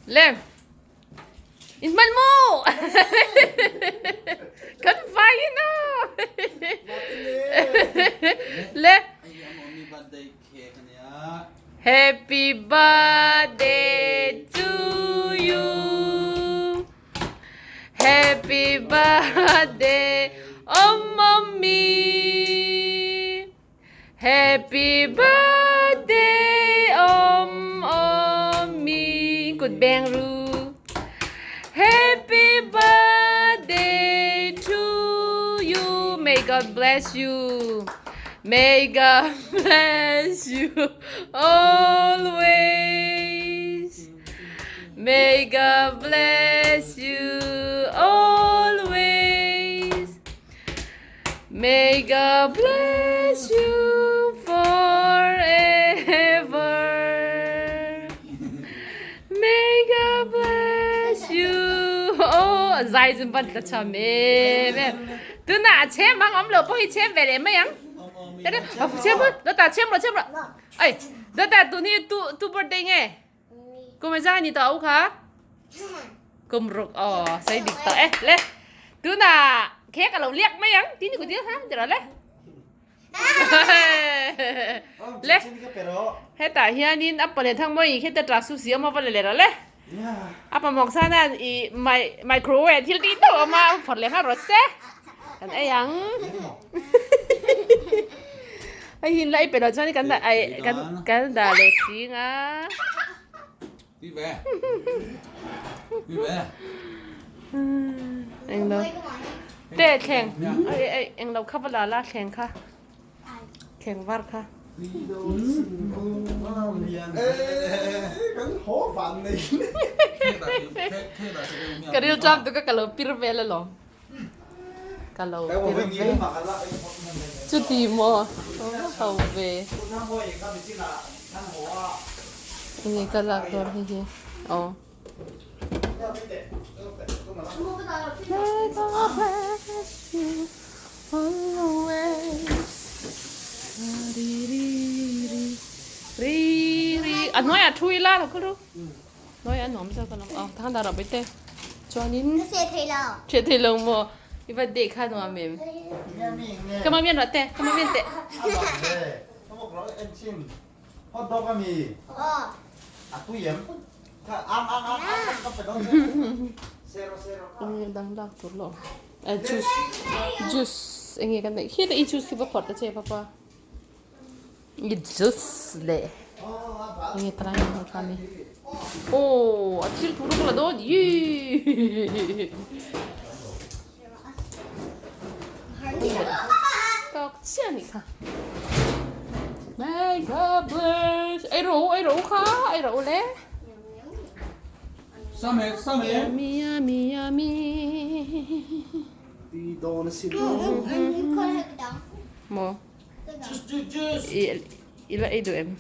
Le. In hman mu. Kan vai in aw. Le. Happy birthday to you. Happy birthday, oh mommy. Happy birthday, om mommy. Kut beng ru. Happy birthday to you. May God bless you. May God bless you always. May God bless you always. May God bless you forever. May God bless you. Oh, zai zun ban ta cham em em. Tu na chem mang om lo po hi chem ve le mai ang. Chem do ta chem lo chem lo. Ai, do ta tu ni tu tu birthday nge. Kum za ni ta u kha. Kum ruk oh, sai dik ta e le. Tu na khek alo liak mai ang. Ti ni ku ti ha, jara le. Le. Hetah hianin a palen thang mawi kheta tra su si awm a va la leh rawh le. A pa mawk san a i microwave thil tih tawh awm a phawrh leh nghal rawh se. Kan ei ang. Hei hi la i pe loh chuan kan dah ai kan kan dah leh ching a. Englo te thleng ai ai englo kha va la la thleng kha thleng var kha. Ka ril ṭam tuk a ka lo pir vel alawm. Ka lo pir ve. Chuti maw? Ho ve. Enge ka lak dawn hei hi. Aw. A hnuaiah thu ila lo kha ru. Hnuai a nuam zawk alawm. Aw thang dar ah pawh te. Chuanin. Ka hriat thei lo. Hriat thei lo maw? I va deh kha nuam em? Ka mah mian rawh te. Ka mah mian teh. Hot dog a mi? Aw. A tui em? Kha ang ang ang ang ka pe dawn che. Sero sero kha. Enge dang lak tur lo. Juice juice enge kan neih khi te i juice khi va phawrh ta che papa. I juice leh enge talai ni ho kha mi. Aw a thil thu ruk la dawn yii. Tawk chiah anih kha. May God bless. Ei rawh u, ei rawh u kha, ei rawh u le. Yummy, yummy, yummy. Maw? I la ei duh em?